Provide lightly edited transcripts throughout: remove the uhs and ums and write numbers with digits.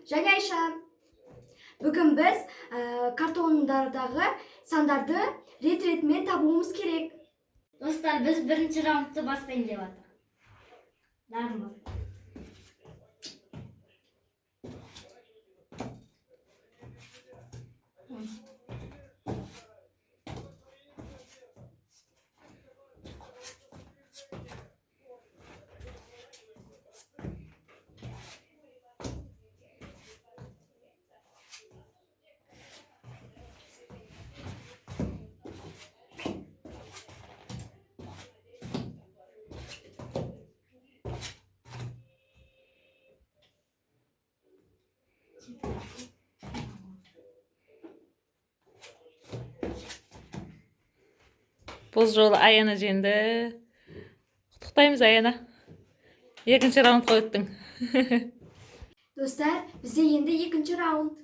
Және Айша. Бүгін біз картондардағы сандарды рет-ретімен табуымыз керек. Достар, біз бірінші раундты бастайын деп жатырмық. Дарын баста. Бұл жолы Аяна жеңді. Құттықтаймыз, Аяна. Екінші раундқа өттің. Достар, бізде енді екінші раунд.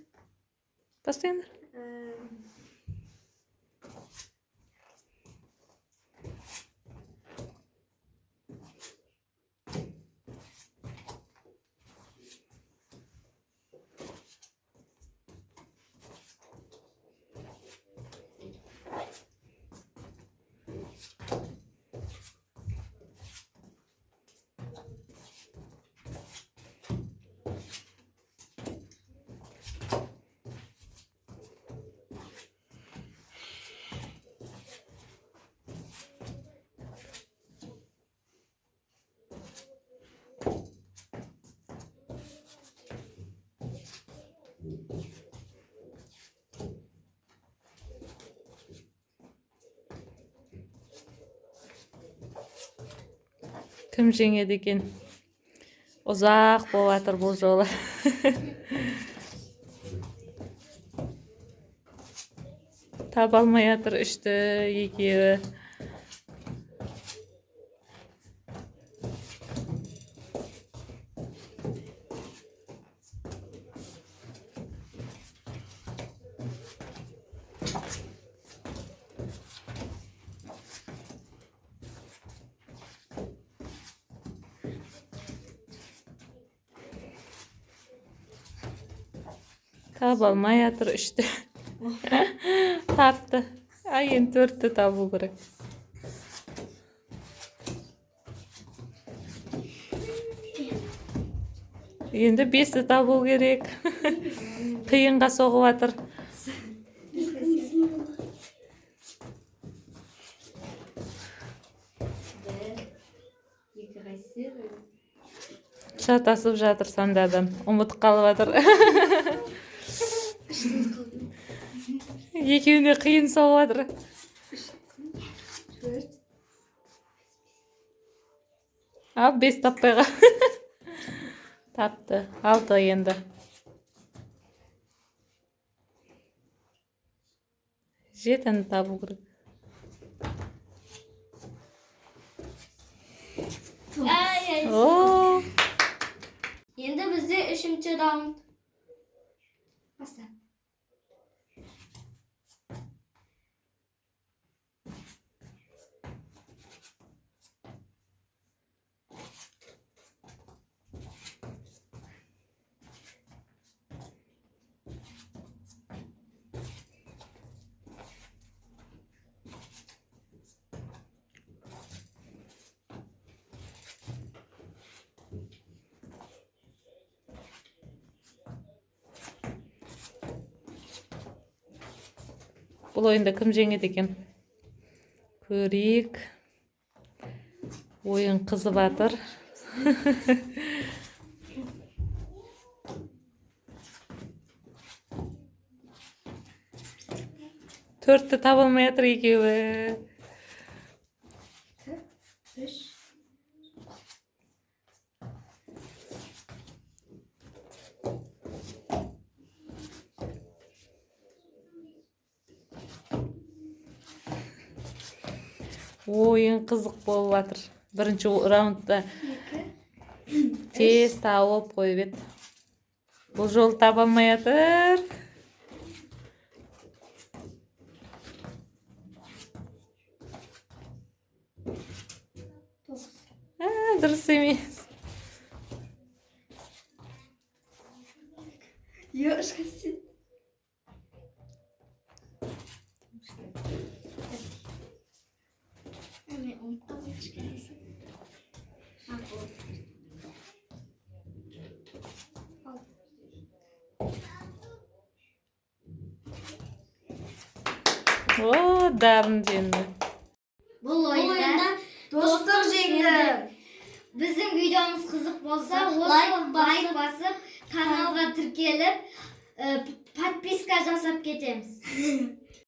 Бастаңдар. Кім жеңеді екен? Ұзақ болып жатыр бұл жолы. Таба алмай жатыр үшті екеуі. Таба алмай жатыр үшті. Тапты. А енді төртті табу керек. Енді бесті табу керек. Қиынға соғып жатыр. Бір, екі қайсы? Шатасып жатыр сандардан. Ұмытып қалып жатыр. Екеуіне қиын соғып жатыр. Төрт. Ал бес таппай қал. Тапты. Алты енді. Жетіні табу керек. Ай, ай. О, Енді бізде үшінші раунд. Баста. Бұл ойында кім жеңеді екен? Көрейік. Ойын қызып жатыр. Төртті таба алмай жатыр екеуі. Үш. Ойын қызық болып жатыр. Бірінші раундта Екі. тез тауып қойып еді. Бұл жолы таба алмай жатыр. Тоғыз. А, дұрыс емес. Ёшка сен. Мен ұмытып қалдым кішкенесі. А, болды. Ал. О, Дарын жеңді. Бұл ойында Достық жеңді. Біздің видеомыз қызық болса, осы лайк басып, каналға тіркеліп, подписка жасап кетеміз.